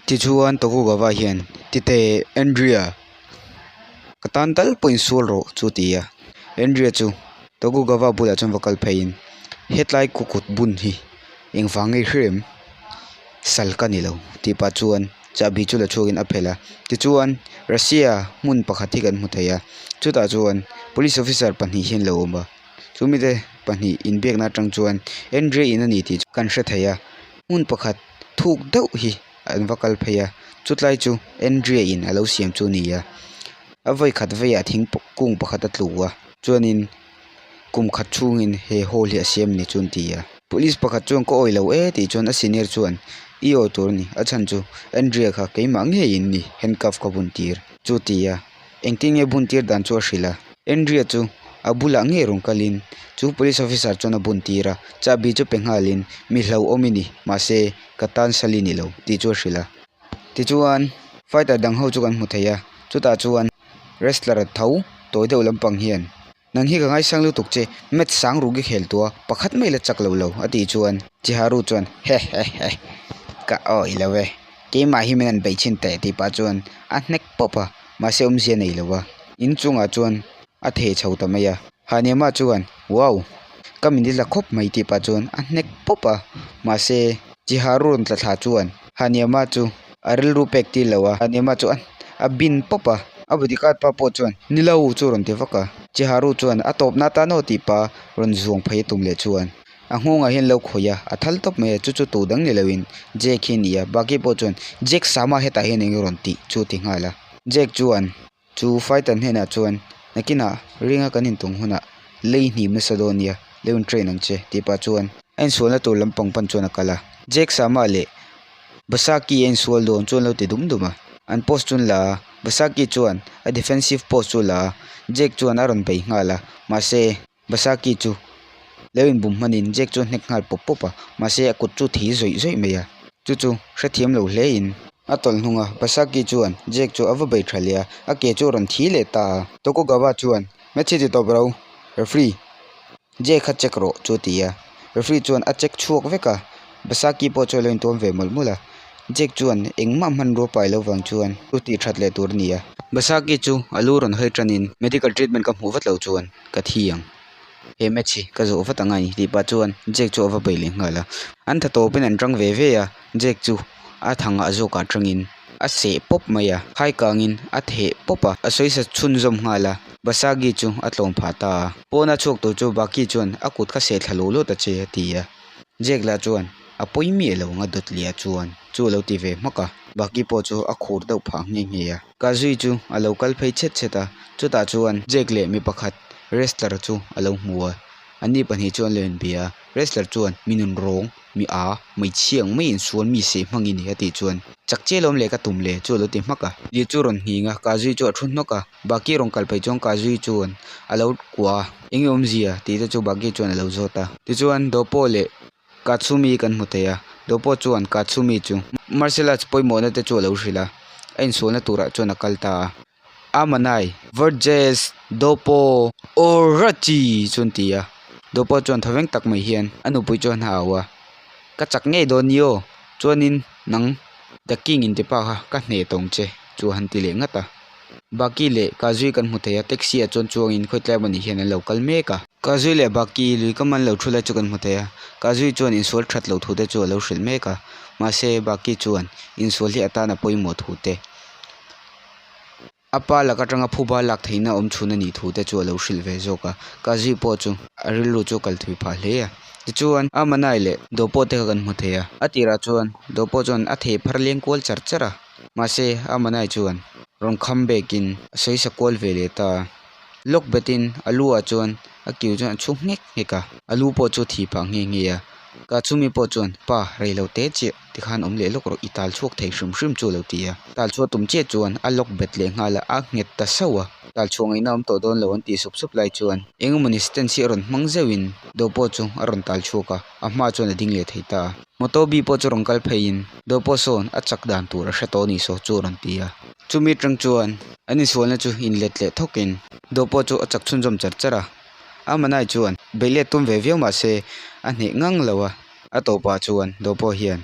Tichuan Tokugawa hian, Titeh, Andrea, ka tan tal pawh insual rawh, chu ti a. Andrea chu Tokugawa bulah chuan va kal pheiin, Hetlai ku kut bun hi engvang nge i hre em? Sal ka ni lo, tih pah chuan chahbi chu la chhuakin a phelh a. Tichuan, Russia hmun pakhat hi kan hmu thei a, chutah chuan police officer pahnih hi an lo awm a. Chu mite pahnih inbiakna atang chuan Andrea in a ni tih chu kan hre thei a, hmun pakhat thuk deuh hi an va kal phei a, chutlai chu Andrea in a lo siam chu a ni a, a vawi khat veiah thing kung pakhat a tlu a, chuanin kum khat chhungin he hall hi a siam ni chu an ti a. Police pakhat chuan ka awi lo e tih chuan a senior chuan i awi tur a ni, a chhan chu Andrea kha keimah ngeiin ni handcuff ka bun tir chu a ti a. Engtin nge bun tir dan chu a hrilh a? Andrea chu a bulah ngei rawn kalin chu police officer chuan a bun tir a, chahbi chu pe nghalin mi hlauhawm i ni, mahse ka tan sal i ni lo tih chu a hrilh a. Tichuan fighter dang ho chu kan hmu thei a, chutah chuan wrestler tho tawi deuh lampang hian Nang hi ka ngaisang lutuk che, match sang ruk i khel tua, pakhat mai la chak lo lo, a tih chuan Chiharu chuan he he he, ka awi lo e, keimah hi min han beih chhin teh tih pah chuan a hnek pawp a, mahse awmzia nei lo a, inchungah chuan a theh chho ta mai a, Haniama chuan wow, ka min i la khawp mai tih pah chuan a hnek pawp a, mahse Chiharu rawn tla thla chuan Haniama chu a rilru pek tir lo a, Haniama chu a bin pawp a. A bodyguard pa pawh chuan, Ni lo chu rawn ti vak a. Chiharu chuan a tawpna atan aw tih pa rawn zuang phei a tum leh chuan a nghawngah hian lo khawih a, a thal tawp mai a, chu chu tu dang ni loin Jake hi a ni a. Baki pawh chuan, Jake Sama hetah hian eng rawn tih chu a ti nghal a. Jake chuan chu fighter hnenah chuan, Nakinah ringa kan intung hunah lei hnim nasa dawn nia, lo in train ang che tih pah chuan a insualna tur lampang pan chuan a kal a. Jake Sama leh Basaki a insual dawn chuan lo ti dum dum a, an post chu an la a, Basaki chuan a defensive post chu a la a, Jake chuan a rawn bei nghal a, mahse Basaki chu lo inbum hmanin Jake chu a hnek nghal pawp pawp a, mahse a kut chu thi zawih zawih mai a, chu chu hrethiam lo hle in a tawlh hnung a, Basaki chuan Jake chu a va bei tha leh a, a ke chu a rawn thi leh ta a. Tokugawa chuan, Match hi ti tawp ro, referee. Jay kha check rawh chu a ti a, referee chuan a check chhuak vek a, Basaki pawh chu a lo intuam ve mawlh mawlh a, Jake chuan engmah hmanrua pai lo vang chuan chu tih that leh tur a ni a. Basaki chu a lu rawn hawi tanin medical treatment ka hmuh vat loh chuan ka thi ang, he match hi ka zawh vat ang a ni tih pah chuan Jake chu a va bei leh nghal a, an tha tawpin an tang ve ve a, Jake chu a thangah zawkah tangin a seh pawp mai a, khai kangin a theh pawp a, a sawisa chhunzawm nghal a. Basagi chu a tlawm phah ta a. Pawna chhuak tur chu Baki chuan a kut kha seh thla luh lut a che a ti a. Jake lah chuan a pawi miah lo ang a dawt leh a chuan chu a lo ti ve hmak a. Baki pawh chu a khur deuh phah nghe nghe a. Kazui chu a lo kal phei chhet chhet a, chutah chuan Jake leh mi pakhat wrestler chu a lo hmu a. Anni pahnih chu an lo inbia a, wrestler chuan mi nun rawng Mi a, hmeichhia ang mai insual mi seh hmang i ni a tih chuan chak che lawm le ka tum le chu a lo ti hmak a. Lir chu rawn nghing a, Kazui chu a thu hnawk a, Baki rawn kal phei chuan Kazui chuan a lo kuah a, eng nge awmzia tih te chu Baki chuan a lo zawt a. Tichuan Dopo leh Katsumi kan hmu thei a, Dopo chuan Katsumi chu martial arts pawimawhna te chu a lo hrilh a, a insualna turah chuan a kal ta a. Amanai, Verges, Dopo, Orachi chu an ti a. Dopo chuan thawveng tak mai hian a nupui chuan a au a, Ka chak ngei dawn ni aw, chuanin nang The King in tipa kha ka hneh tawng che chu a han ti leh ngat a. Baki leh Kazui kan hmu thei a, taxi ah chuan chuangin khawitlai emaw ni hian an lo kal mek a. Kazui leh Baki lui ka man lo thu lai chu kan hmu thei a, Kazui chuan insual that loh thu te chu a lo hrilh mek a, mahse Baki chuan insual hi atan a pawimawh thu te. A pa lak atanga phuba lak theihna awm chhun a nih thu te chu a lo hrilh ve zawk a, Kazi pawh chu a rilru chu a kal thui phah hle a. Tichuan, Amanai leh Dopo te kha kan hmu thei a, a tirah chuan Dopo chuan a thei phar leng kual char char a, mahse Amanai chuan rawn kham bekin a sawisa kual ve leh ta a, lawk betin a lu ah chuan a kiu chuan a chhu nghek nghek a, a lu pawh chu a thi phah nghe nghe a, Katsumi pawh chuan pa rei lo te chiah. Tikhan awm leh lawk rawh, i tal chhuak thei hrim hrim chu a lo ti a. Tal chhuah tum chiah chuan a lawk bet leh nghal a, a nghet ta sauh a. Tal chhuah ngaihna awm tawh dawn lo an tih sup sup lai chuan eng emawni stand hi a rawn hmang zeuhin do pawh chu a rawn tal chhuak a, a hma chuan a ding leh thei ta a. Motobi pawh chu rawn kal pheiin do pawh sawn a chak dan tur a hre tawh a ni saw chu a rawn ti a. Chumi atang chuan an insualna chu inlet leh thawkin do pawh chu a chak chhunzawm char char a. Amanai chuan beih let tum ve viau mahse a hneh ngang lo a. A tawpah chuan Dopo hian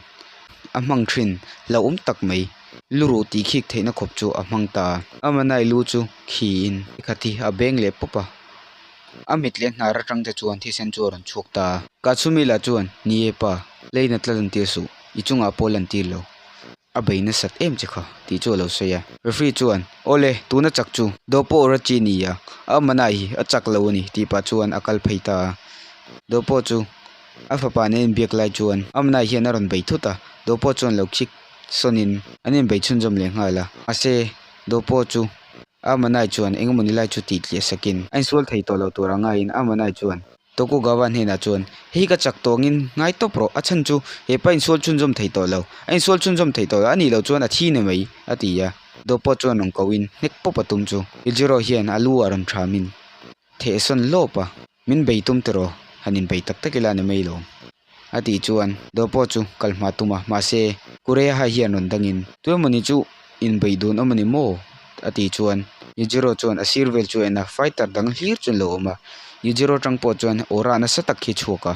a hmang thin hlauhawm tak mai luruh tih khik theihna khawp chu a hmang ta a. Amanai lu chu khiin khat hi a beng leh pawp a, a mit leh hnar atang te chuan thisen chu a rawn chhuak ta a. Katsumi lah chuan, Ni e pa, leina tla lantir suh, i chungah pawh lantir lo. A bei nasat em che kha, tih chu a lo sawi a. Referee chuan, Awle, tuna chak chu Dopo Orachi ni a, Amanai hi a chak lo a ni, tih pah chuan a kal phei ta a. Dopo chu a fapa nen inbiak lai chuan Amanai hian a rawn bei thut a, Dopo chuan lo khik sawnin an inbei chhunzawm leh nghal a. Mahse, Dopo chu Amanai chuan engemawni lai chu tih tliah sakin a insual thei tawh lo tur a ngaiin Amanai chuan Tokugawa hnenah chuan, Hei ka chak tawngin ngai tawp rawh, a chhan chu he pa insual chhunzawm thei tawh lo, a insual chhunzawm thei tawh lo, a nih loh chuan a thi ni mai, a ti a. Dawh pawh chuan rawn kohin hnek pawp a tum chu Yujiro hian a lu ah rawn thamin thehsawn lawp a, Min bei tum tiraw, han inbei tak tak ila ni mai lo, a tih chuan dawh pawh chu kal hma tum a, mahse Kureha hian rawn dangin, Tu emawni chu inbei dun awm a ni maw? a tih chuan Yujiro chuan a sir vel chu a en a, fighter dang hlir chu an lo awm a, Yujiro tang pawh chuan aura nasa tak hi chhuak a.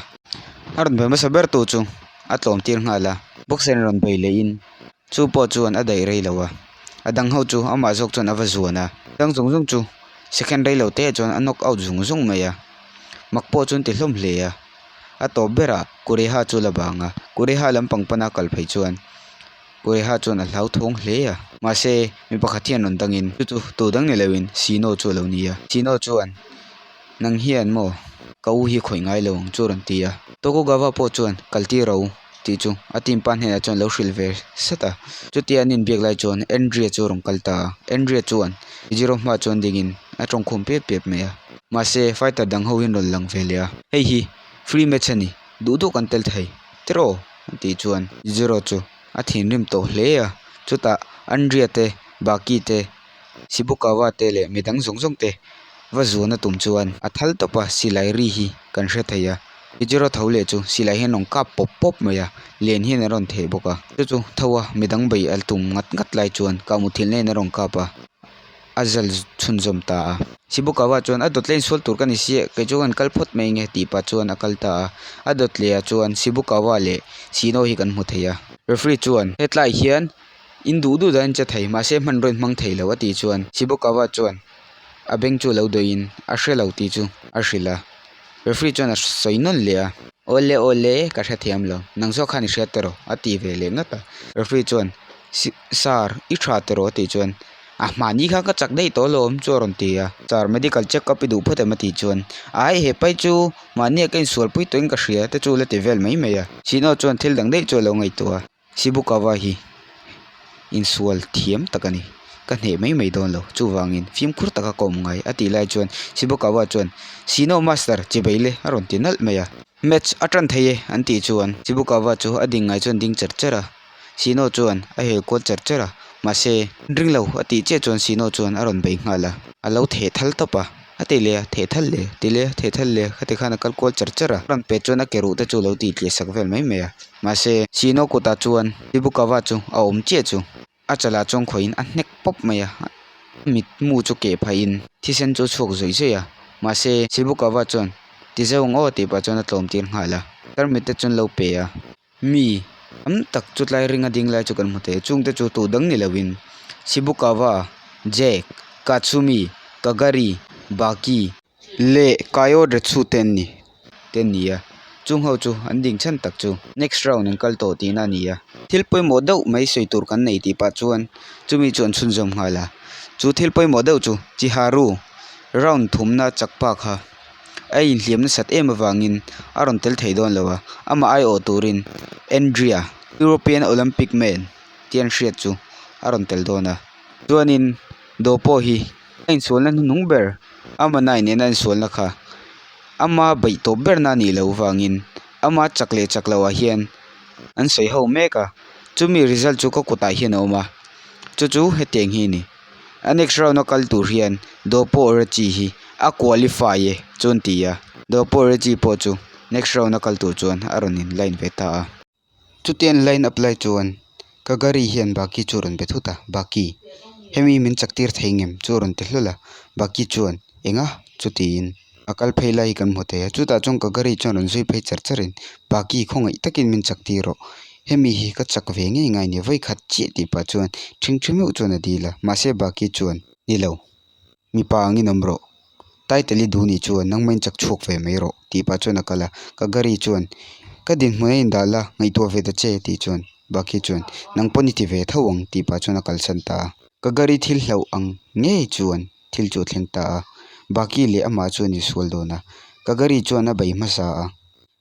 A rawn bei hmasa ber tu chu a tlawm tir nghal a, boxer in rawn bei leh in chu pawh chuan a daih rei lo a, a dang ho chu amah zawk chuan a va zuan a, dang zawng zawng chu second rei lo te ah chuan a knock out zung zung mai a, mak pawh chu an ti hlawm hle a. A tawp berah Kureha chu la bang a, Kureha lampang pana kal phei chuan Kureha chuan a hlauthawng hle a. Mahse, mi pakhat hian rawn dangin chu chu tu dang ni loin Sino chu a lo ni a. Sino chuan, Nang hian maw ka u hi khawih ngai lo ang chu a rawn ti a. Tokugawa pawh chuan kal tir ro tih chu a team pa hnenah chuan lo hrilh ve sat a. Chutia an inbiak lai chuan Andrea chu a rawn kal ta a. Andrea chuan Jiro hma chuan dingin a tawngkhum piap piap mai a. Mahse, fighter dang ho hian rawn lang ve leh a. Hei hi free match a ni, duh duh kan tel thei tiraw? An tih chuan Jiro chu a thinrim tawh hle a. Chutah Andrea te, Baki te, Shibukawa te leh midang zawng zawng te va zuan a tum chuan a thal tawp a, silai ri hi kan hre thei a. Jiro tho leh chu silai hian rawn kap pawp pawp mai a, len hian a rawn theh bawk a. Chu chu tho a midang bei a tum ngat ngat lai chuan kahmuthilh na in a rawn kap a. a zal chhunzawm ta a. Shibukawa chuan a dawt leh insual tur ka ni sia kei chu kan kal phawt mai nge tih pah chuan a kal ta a. A dawt leh ah chuan Shibukawa leh Shino hi kan hmu thei a. Referee chuan hetlai hian in duh duh dan in che thei mahse hmanraw in hmang thei lo a tih chuan Shibukawa chuan a beng chu lo dawih in a hre lo tih chu a hrilh a. Referee chuan a sawi nawn leh a. Awle awle ka hrethiam lo nang zawk khan i hria tiraw a ti ve leh ngat a. Referee chuan Sir i tha tiraw a tih chuan a hmahni kha ka chak daih tawh alawm chu a rawn ti a. Sir medical check up i duh phawt em a tih chuan ai he pai chu mahnia ka insualpui tawhin ka hria te chu la ti vel mai mai a. Sino chuan thil dang daih chu a lo ngaihtuah a. Shibukawa hi insual thiam tak a ni ka hneh mai mai dawn lo chuvangin fimkhur taka ka awm ngai a tih lai chuan Shibukawa chuan Sino master chibei le a rawn ti nalh mai a. Match a tan thei e an tih chuan Shibukawa chu a ding ngai chuan ding cher cher a. Sino chuan a hel kual cher cher a, mahse, ring lo a tih chiah chuan Sino chuan a rawn bei nghal a, a lo theh thal tawp a, a ti leh a, theh thal leh, ti leh a, theh thal leh, khati khan a kal kual cher cher a, a rawn pet chuan a ke ruh te chu a lo tih tliah sak vel mai mai a, mahse, Sino kutah chuan Shibukawa chu a awm chiah chu a chalah chuan khawihin a hnek pawp mai a, a mitmu chu keh phahin thisen chu a chhuak zawih zawih a, mahse, Shibukawa chuan ti zeuh ang aw tih pah chuan a tlawm tir nghal a, tarmit te chuan lo pe a. Mi tam tak chu tlai ringa ding lai chu kan hmu thei a chungte chu tu dang ni lovin Shibukawa Jack Katsumi Kagari Baki leh Kayodretsu te an ni te an ni a chung ho chu an ding chhan tak chu next round an kal tawh tihna a ni a thil pawimawh deuh mai sawi tur kan nei tih pah chuan chumi chu an chhunzawm nghal a chu thil pawimawh deuh chu Chiharu round thumna chak pa kha. A inhliam nasat em avangin a rawn tel thei dawn lo a, amah aiawh turin Andrea, European Olympic man tih an hriat chu a rawn tel dawn a. Chuanin do pawh hi a insualna hnuhnung ber Amanai nena a insualna kha ama beih tawp berna a nih loh avangin ama chak leh chak loh ah hian an sawi ho mek a, chumi result chu ka kutah hian a awm a, chu chu hetiang hi a ni. A next round a kal tur hian Dopo Orachi hi a qualify e chu an ti a, Dopo Orachi pawh chu next round a kal tur chuan a rawn in line ve ta a. Chutia an line up lai chuan Kagari hian Baki chu a rawn be thut a, Baki, hemi min chak tir thei ngem chu a rawn ti hlawl a, Baki chuan enga chu tiin a kal phei lai hi kan hmu thei a, chutah chuan Kagari chuan rawn zui phei char char in Baki khawngaih takin min chak tir rawh. Hemi hi ka chak ve ngei ngai ni vawikhat chiah tih pah chuan ṭhingṭhi meuh chuan a dil a, mahse Baki chuan, Ni lo, mipa angin awm rawh. Title i duh nih chuan nangmah in chak chhuak ve mai rawh tih pah chuan a kal a, Kagari chuan, Ka dinhmun a indah la, ngaihtuah ve ta che tih chuan Baki chuan, Nang pawn i ti ve tho ang tih pah chuan a kalsan ta a. Kagari thil hlauh ang ngei chuan thil chu a thleng ta a, Baki leh amah chuan insual dawn a, Kagari chuan a bei hmasa a.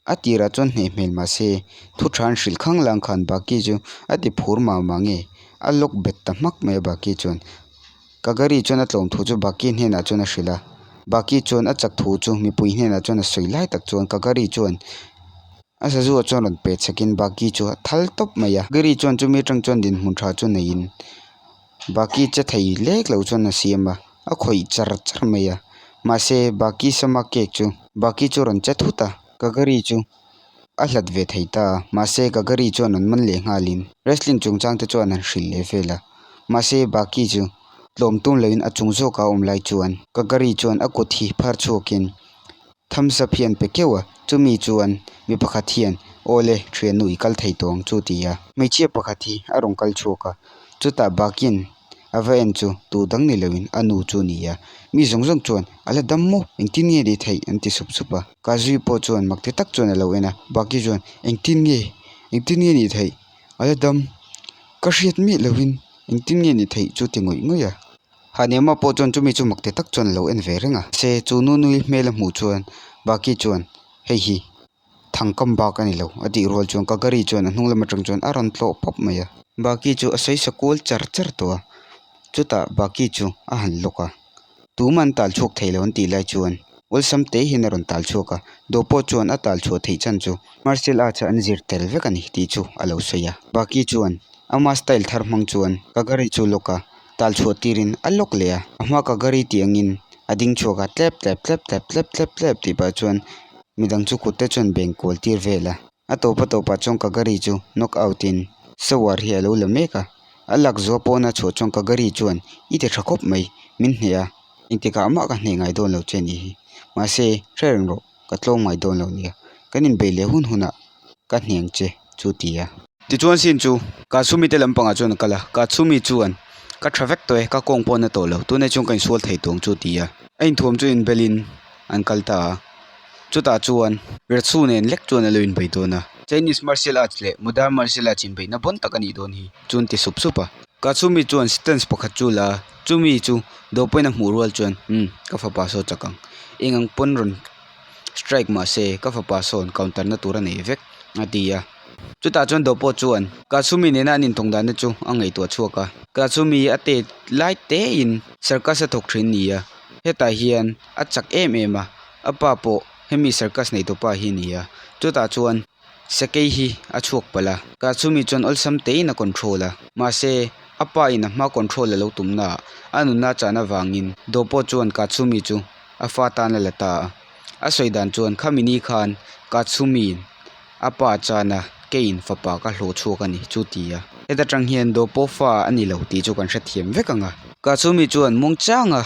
A tirah chuan hneh hmel mah se, thu tha an hrilh khang lang khan Baki chu a ti phur mah mah nge? A lawk bet ta hmak mai a Baki chuan. Kagari chuan a tlawm thu chu Baki hnenah chuan a hrilh a. Baki chuan a chak thu chu mipui hnenah chuan a sawi lai tak chuan Kagari chuan a sazu ah chuan rawn pet chhakin Baki chu a thal tawp mai a. Kagari chuan chumi atang chuan dinhmun tha chu neiin Baki che thei lek lo chuan a siam a, a khawih char char mai a. Mahse, Baki sama cake chu Baki chu rawn che thut a, Kagari chu a hlat ve thei ta a. Mahse, Kagari chuan rawn man leh nghalin wrestling chungchang te chuan an hrilh leh vel a. Mahse, Baki chu tlawm tum loin a chung zawka a awm lai chuan Kagari chuan a kut hi phar chhuakin Thumbs up hian pe keuh a, chumi chuan mi pakhat hian Aw le, thiannu i kal thei tawh ang chu ti a. Hmeichhia pakhat hi a rawn kal chhuak a, chutah bakin a va en chu tu dang ni loin a nu chu a ni a. Mi zawng zawng chuan a la dam maw? Engtin nge ni theih? an ti sup sup a. Kazui pawh chuan mak ti tak chuan a lo en a, Baki chuan Engtin nge? Engtin nge ni theih? A la dam? Ka hriat miah loin engtin nge ni theih chu ti ngawih ngawih a. Haniama pawh chuan chumi chu makte tak chuan a lo en ve reng a. Se chu nunui hmel a hmuh chuan Baki chuan hei hi thangkam bak a ni lo a tih rual chuan Kagari chuan a hnung lam atang chuan a rawn tlawh pawp mai a. Baki chu a sawi sa kual char char tawh a, chutah Baki chu a han lawk a. Tuma an tal chhuak thei lo an tih lai chuan awlsam te hian a rawn tal chhuak a, dawh pawh chuan a tal chhuah theih chan chu martial arts ah an zir tel vek a ni tih chu a lo sawi a. Baki chuan ama style thar hmang chuan Kagari chu lawk a. Tal chhuah tirin a lawk leh a, a hma Kagari tih angin a ding chhuak a, tlep tlep tlep tlep tlep tlep tlep tih pah chuan midang chu kut te chuan beng kual tir vel a. A tawp a tawpah chuan Kagari chu knock out in shower hi a lo la mek a, a lak zuah pawna chhuah chuan Kagari chuan i ti tha khawp mai, min hneh a, engtikah mah ka hneh ngai dawn lo che ni hi, mahse hre reng rawh. Ka tlawm ngai dawn lo nia, kan inbeih leh hun hunah ka hneng che chu ti a. Tichuan sin chu Katsumi te lampangah chuan a kal a, Katsumi chuan ka tha vek tawh e, ka kawng pawh na tawh lo, tunah chuan ka insual thei tawng chu ti a. A inthuam chu inbelin an kal ta a, chutah chuan Retsu nen lek chuan a lo inbei dawn a. Chinese martial arts leh modern martial arts inbeihna bawn tak a nih dawn hi chuan ti sup sup a. Katsumi chuan stance pakhat chu la a, chumi chu dawhpawn a hmuh rual chuan, Umm, ka fapa saw chak ang. Eng ang pawn rawn strike mah se, ka fapa sawn counter na tur a nei vek, a ti a. Chutah chuan dawhpawh chuan Katsumi nena an intawng dan te chu a ngaihtuah chhuak a. Katsumi a tet lai tein circus a thawk thin ni a, hetah hian a chak em em a, a pa pawh hemi circus neitupa hi a ni a. Chutah chuan Sakei hi a chhuak palh a, Katsumi chuan awlsam tein a control a. Mahse, a pa in a hma control a lo tumna ah a nunna a chan avangin Dopo chuan Katsumi chu a fa tan a la ta a. A sawi dan chuan khami ni khan Katsumi in a pa a chan a, keiin fapa ka hlawh chhuak a ni chu ti a. Heta tang hian Dopo fa a ni lo tih chu kan hrethiam vek ang a. Katsumi chuan muangchang a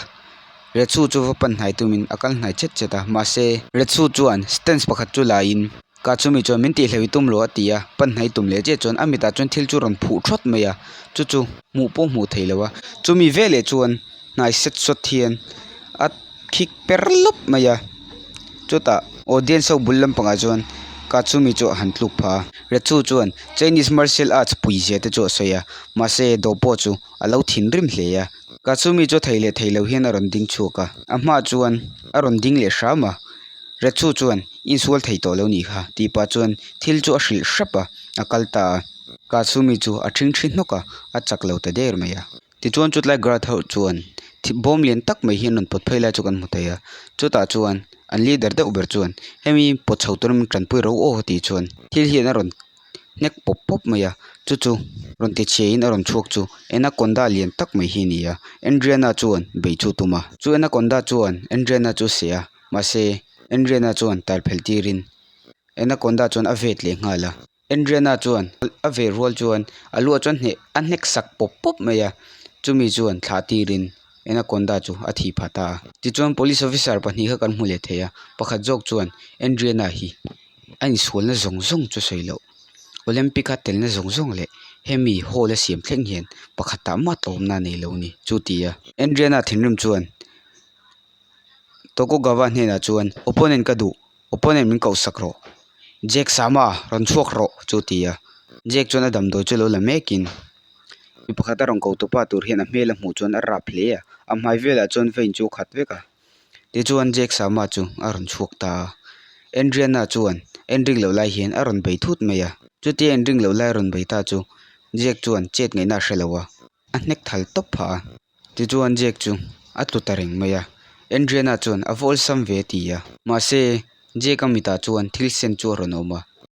Retsu chu va pan hnai tumin a kal hnai chet chet a, mahse, Retsu chuan stance pakhat chu la in Katsumi chuan min tihhleuh i tum lo a ti a, pan hnai tum leh chiah chuan a mitah chuan thil chu rawn phuh thawt mai a, chu chu hmuh pawh hmuh theih lo a, chumi veleh chuan hnai set sawt hian a khik per lawp mai a, chutah audience ho bul lampangah chuan Katsumi chu a han tluk phah a, Retsu chuan Chinese martial arts pui zia te chu a sawi a, mahse dawh pawh chu a lo thinrim hle a. Katsumi chu thei leh thei lo hian a rawn ding chhuak a, a hmaah chuan a rawn ding leh hram a, Retsu chuan insual thei tawh lo nih kha tih pah chuan thil chu a hrilh hrep a, a kal ta a. Katsumi chu a ṭhingṭhi hnawk a, a chak lo ta der mai a. Tichuan chutlai guard ho chuan bawm lian tak mai hi an rawn pawt phei lai chu kan hmu thei a, chutah chuan an leader deuh ber chuan hemi pawt chho turin min tanpui ro aw tih chuan thil hian a rawn hnek pawp pawp mai a chu chu rawn ti chhe in a rawn chhuak chu anaconda lian tak mai hi a ni a Andriana chuan beih chu a tum a chu anaconda chuan Andriana chu a seh a mahse Andriana chuan tal phel tirin anaconda chuan a vet leh nghal a Andriana chuan a ve rual chuan a luah chuan hneh a hnek sak pawp pawp mai a chumi chuan thlah tirin anaconda chu a thih phah ta a tichuan police officer pahnih kha kan hmu leh thei a pakhat zawk chuan Andriana hi. A insualna zawng zawng chu sawi loh. Olympic a telna zawng zawng leh hemi hall a siam thleng hian pakhatah mah tlawmna a nei lo a ni, chu ti a. Andriana thinrim chuan Tokugawa hnenah chuan, Opponent ka duh, opponent min kohsak rawh. Jack Sama, rawn chhuak rawh, chu ti a. Jack chuan a damdawi chu lo la mekin mi pakhat a rawn ko tupa tur hian a hmel a hmuh chuan a rap hle a, a hmai velah chuan vein chu a khat vek a. Tichuan Jack Sama chu a rawn chhuak ta a, Andriana chuan en ring loh lai hian a rawn bei thut mai a. Chutia en ring loh lai a rawn bei ta chu Jack chuan chet ngaihna a hre lo a, a hnek thal tawp phah a. Tichuan Jack chu a tlu ta reng mai a, Andriana chuan a va awlsam ve a ti a. Mahse Jack-a mitah chuan thil sen chu a rawn awm a.